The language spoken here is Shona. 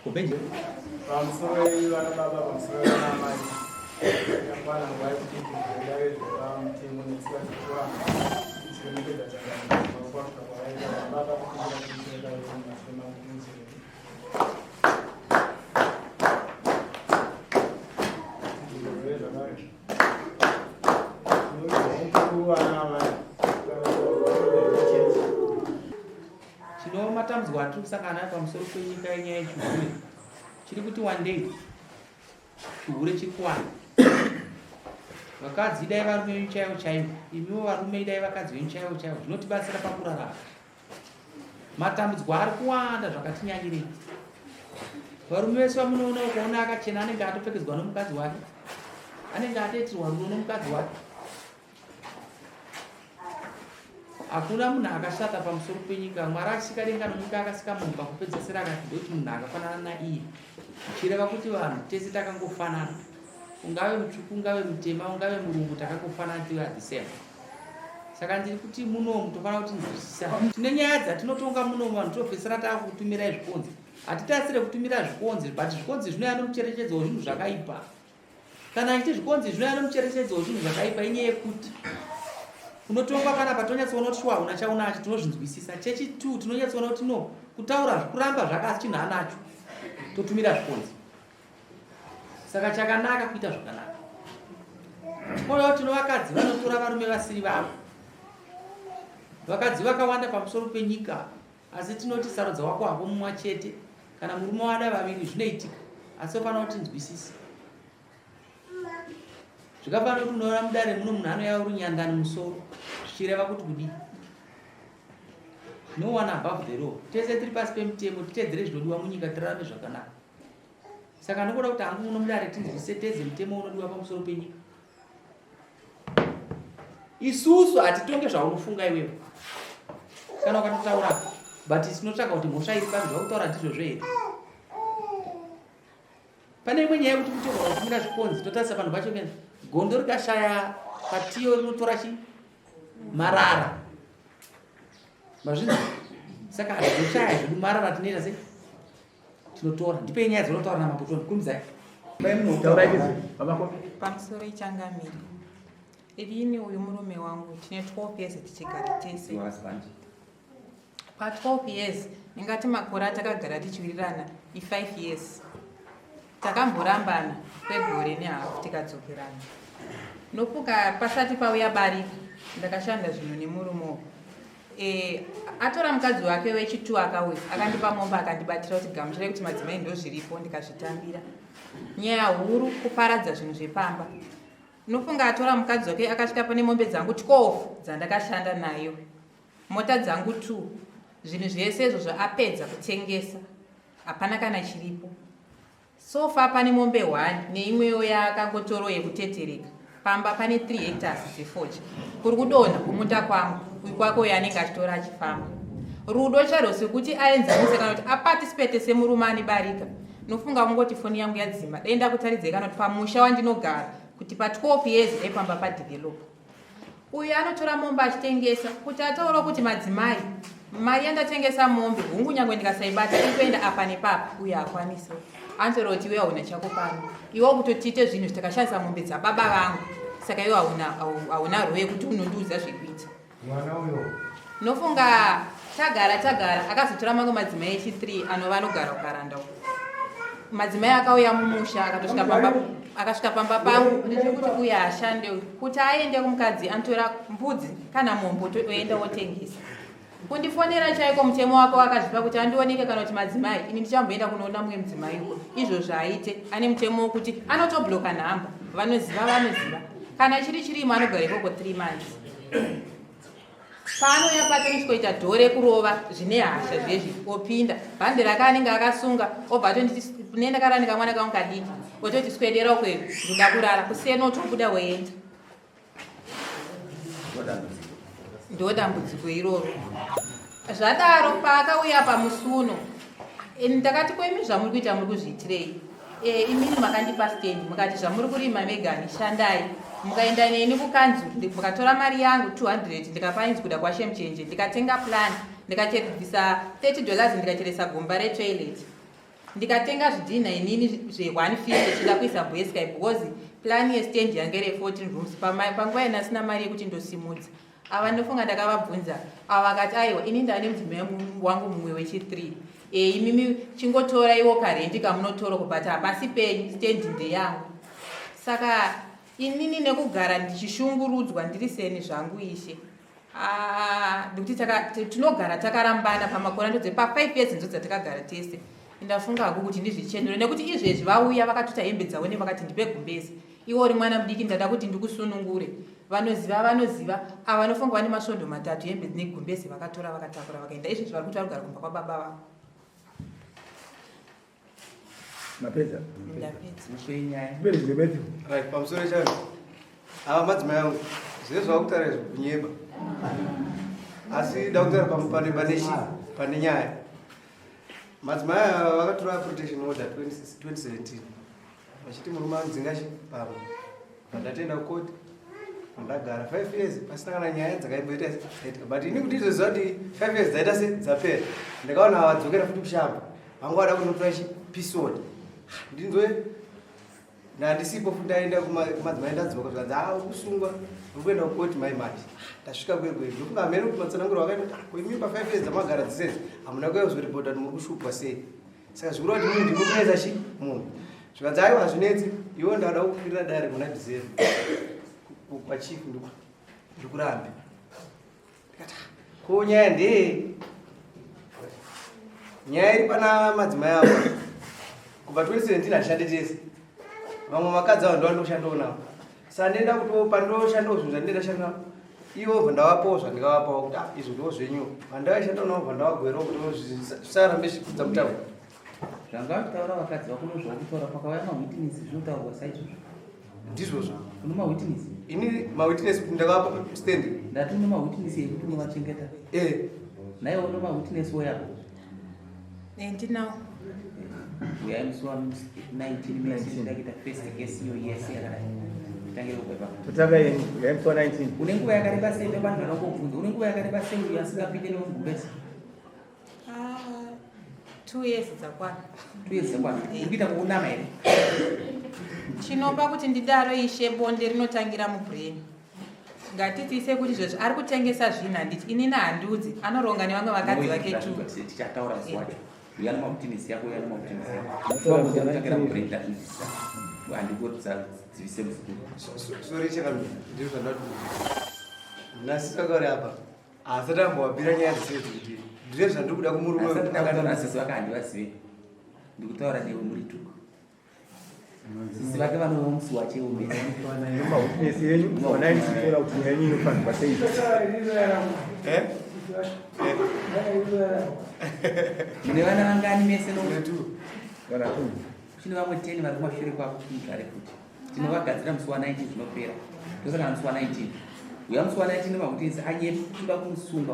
Kubenje. Pamusoro vana baba, pamusoro vana amai. Yakwana nguva yekuti tiendare zvepamutemo netsika dzechivanhu. Tichiremekedza changamire makwatuka kwavaita baba kukumbira kutenga yemasema muchiremba. Tino matambudziko atiri kusangana nayo pamusoro penyika yenyaya yechihure chiri kuti wandei chihure chiri kuwanda vakadzi idai varume venyu chaivo chaivo imiwo varume idai vakadzi venyu chaivo chaivo zvinotibatsira pakurarama Matambudziko ari kuwanda zvakatinyanyirei. Varume vese vamunoona ukaona akachena anenge atopfekedzwa nomukadzi wake, anenge atoitirwa rudo nomukadzi wake. Hakuna munhu akashata pamusoro penyika. Mwari achisika denga nonyika akasika munhu pakupedzesera akati ndoti munhu akafanana naiye, zvichireva kuti vanhu tese takangofanana. Ungave mutsvuku, ungave mutema, ungave murungu, takangofanana tiri the same. Saka ndiri kuti munomu tofanira kuti nzwisisa. Tine nyaya dzatinotonga munomu vanhu topedzisira takutumirai zvikonzi. Hatitarisire kutumira zvikonzi but zvikonzi zvinouya nomucherechedzo wezvinhu zvakaipa. Kana achiti zvikonzi zvinouya nomucherechedzo wezvinhu zvakaipa inyaya yekuti unotongwa panapa tonyatsoona kuti shuwa hauna chaunacho tinozvinzwisisa. Chechi two tinonyatsoona kuti no kutaura zvikuramba zvakasi chinhu anacho totumira zvikonzi. Saka chakanaka kuita zvakanaka. Koyo tino vakadzi vanotora varume vasiri vavo. Vakadzi vakawanda pamusoro penyika asi tinoti sarudza wako hako mumwa chete kana murume wada vaviri zvinoitika asi ofanira kuti nzwisise. Zvikafanira kuti unoona mudare muno munhu anouya uri nyandani musoro zvichireva kuti kudii? No one above the law. Tese tiri pasi pemutemo titedzere zvinodiwa munyika tirarame zvakanaka. Saka ndinoda kuti hangu muno mudare tinzwise teze mutemo unodiwa pamusoro penyika. Isusu hatitonge zvaunofunga iwewe. Kana ukatotaura but tinotsvaka kuti mhosva iri papi zvakutaura ndizvozvo here. Pane imwe nyaya yekuti kutogona kutumira zvikonzi totarisa vanhu vacho kena gondo rikashaya patiyo rinotora chi marara. Mazvinzwa? Saka hatizoshaya zvedu marara tinoita sei? Tinotora. Ndipei nyaya dzinotaura namambo Tony. Kumbidzai. Pamusoro ichangamire. Ini uyu murume wangu tine 12 years tichigara tese. Pa 12 years ndingati makore atakagara tichiwirirana i5 years. Takamborambana kwegore nehafu tikadzokerana. Nopuka pasati pauya barika ndakashanda zvinhu nemurume uyu. E, atora mukadzi wake wechitu akauya akandipa mombe akandibatira kuti gamuchirai kuti madzimai ndozviripo ndikazvitambira. Nyaya huru kuparadza zvinhu zvepamba. Nofunga atora mukadzi wake akasvika pane mombe dzangu 12 dzandakashanda nayo. Mota dzangu 2 zvinhu zvese izvozvo apedza kutengesa hapana kana chiripo. So far pane mombe one neimwewo yaakangotoro yekutetereka. Pamba pane 3 hectares dzefodya. Kuri kudonha kumunda kwangu, uyu kwake uyo anenge achitora achifamba. Rudo chairwo sekuti aenzanise kana kuti aparticipate semurume ane barika. Nofunga kungoti foni yangu yadzima dai ndakutaridzai kana kuti pamusha wandinogara kuti pa 12 years dai pamba padevelopa. Uyu anotora mombe achitengesa kuti ataurawo kuti madzimai mari yandatengesa mombe hungu nyangwe ndikasaibata iri kuenda apa nepapa uyu haakwanisi anotaura kuti iwe hauna chako pano iwe kutotiite zvinhu zvitakashandisa mombe dzababa vangu saka iwe hauna rwo yekuti unondiudza zvekuita mwana uyo nofunga tagara tagara akazotora mamwe madzimai echi 3 anova anogara kukaranda uko madzimai akauya mumusha akatosvika pamba akasvika pamba pangu ndechiri kuti uye ashande kuti aende kumukadzi anotora mbudzi kana mombe oenda otengesa kundifonera chaiko mutemo wake wakazvipa kuti andioneke kana kuti madzimai ini ndichamboenda kunoona mumwe mudzimai uko izvo zvaaite ane mutemo wekuti anotobloka nhamba vanoziva vanoziva kana chiri chirimo anogara ikoko 3 months. Paanouya pacho nosvikoita dhoo rekurova zvine hasha zvezvi opinda bhande rake anenge akasunga obva atonditi nenda karani kamwana kangu kadiki ototi swedera ukweyo ndoda kurara kuseni otobuda woenda. Ndo dambudziko iroro. Zvadaro paakauya pamusi uno ndakati ko imi zvamuri kuita muri kuzviitirei? E, imini makandipa stand mukati zvamuri kurima megani shandai mukaenda neni kukanzuru mukatora mari yangu 200 ndikapa inzi kuda kwashe muchenje ndikatenga plan ndikabvisa 30 dollars ndikacheresa gomba retoilet ndikatenga zvidhinha inini zve150 chida kuisa bwesky because plan yestand yange re 14 rooms panguva ina asina mari yekuti ndosimudza. Ava ndofunga ndakavabvunza ava vakati aiwa ini ndane mudzimai wangu mumwe wechi3 e, imimi chingotora iwo karendi kamunotora but hapasi penyu stand ndeyangu. Saka inini nekugara ndichishungurudzwa ndiri seni zvangu ishe. Nekuti tinogara takarambana pamakore andodze pa 5 years ndidzo dzatakagara tese. Ndafunga hangu kuti ndizvichenure nekuti izvezvi vauya vakatuta hembe dzavo nevakati ndipe gumbezi. Iwe uri mwana mudiki ndada kuti ndikusunungure. Vanoziva vanoziva ava vanofunga vane masvondo matatu hembe negumbezi vakatora vakatakura vakaenda. Izvezvi vari kuti vari kugara kumba kwababa vavo. Mapedza? Ndapedza. Right, pamusoro chani. Ava madzimai angu, zvese zvakutaura izvi kunyeba. Asi da kutaura pane pane chi pane nyaya. Madzimai ava vakatora protection order 2017. Vachiti murume anodzinga chi pamba. Ndatenda kukoti. Ndagara 5 years pasina kana nyaya dzakaimboita dzaitika. But ini kuti izoziva kuti 5 years dzaita se dzapera. Ndakaona vadzokera futi kushamba. Vanga vada kunotora chi peace order. Ndinzwe ndandisipo futi ndaenda kumadzimai ndadzoka zvikanzi a uri kusungwa uri kuenda kukoti mai manje. Ndasvika kwekwe ndofunga hamene kuti matsananguro vakaita kuti ko imi pa 5 years dzamagara dzisezi hamuna kuuya kuzoripota kuti muri kushupwa sei. Saka zvikureva kuti munhu ndimi kunetsa chi munhu. Zvikanzi aiwa hazvinetsi iwe ndada kukwirira dare muna December kwachief ndikurambe. Ndikati ko nyaya ndeye nyaya iri pana madzimai avo kubva 2017 hatishande tese vamwe vakadzi avo ndovandoshandawo navo saka ndenda kuti pandoshandawo zvinhu zvandinoenda shanda navo ivo bva ndavapawo zvandingavapawo kuti ah izvo ndo zvenyu vandavaishanda navo bva ndavagwerawo kuti zvisarambe zvichikudza mutauro. Zvanga vachitaura vakadzi vako ndozvaukutaura pakauya mawitness zvinotaurwa saizvozvo. Ndizvozvo. Une mawitness? Ini mawitness ndakavapa stand. Ndati une mawitness ekuti unovachengeta. Eh. Naiwe une mawitness woyako? Ndinawo. Uyai musi wa 19 May ndakuita first case iyo yese yakadai. Tangire kubva ipapo. Totanga yenyu, uyai musi wa 19. Une nguva yakareba sei ndovanhu vanongobvunza. Une nguva yakareba sei uyu asingapinde nemugumbezi? 2 years dzakwana. 2 years dzakwana. Uri kuita kuunama here? Chinopa kuti ndidaro ishe bonde rinotangira mubrain. Ngatitiise kuti izvezvi ari kutengesa zvinhu handiti inini handiudzi anoronga nevamwe vakadzi vake tu. Tichataura musi wacho. Uya nemawitness yako, uya nemawitness yako. Kutangira mubrain ndazvinzwisisa. Handikudzivise muzukuru. Sorry chakamira, ndizvo zvandati. Nhasi takari apa. Asati ambowabira nyaya dzisiri kuti ndizvo zvandiri kuda kumurume. Asati ndakutaura sisi vake handivazive. Ndikutaura newe muri tu. Sisi vake vanova musi wachewo mese. Mawitness yenyu 19 kuona kuti nyaya yenyu inofanirwa sei. Eh? Mune vana vangani mese no? Vana 2. Kuchine vamwe 10 vari kumashure kwako kuti mugare futi. Tinovagadzira musi wa 19 zvinopera. Tosangana musi wa 19. Uya musi wa 19 mawitness anyepa kuda kumusunga.